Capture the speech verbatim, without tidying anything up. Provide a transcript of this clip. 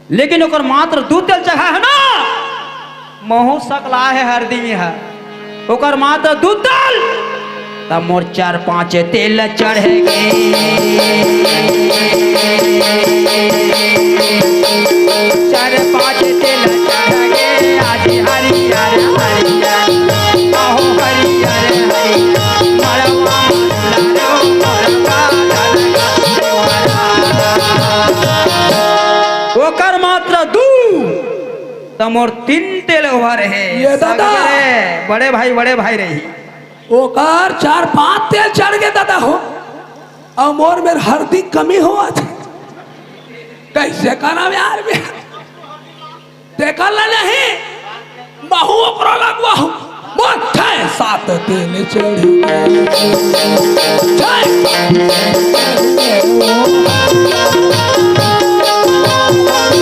लेकिन ओकर मात्र दू तेल चढ़ा हे ना, महू सकला हे हरदी में हे, ओकर मात्र दू तेल, त मोर चार पांच तेल चढ़ गे। चार पांच तेल चढ़ गे, आज हरियर हरियर, अहो हरियर हरियर, मड़वा लालो मोर बादल का देवरा। ओकर मात्र दू, त मोर तीन तेल उभर हे। ये दादा। सगरे बड़े भाई, बड़े भाई रही। ओकर चार पांच तेल चढ़ गे दादा हो, अउ मोर मेर हरदी कमी होवत हे। कइसे करव यार मैं? तेकर ले नहीं, महू ओकरो लगवाहूं। मोर छह सात तेल चढ़ गे। छह सात तेल चढ़ गे।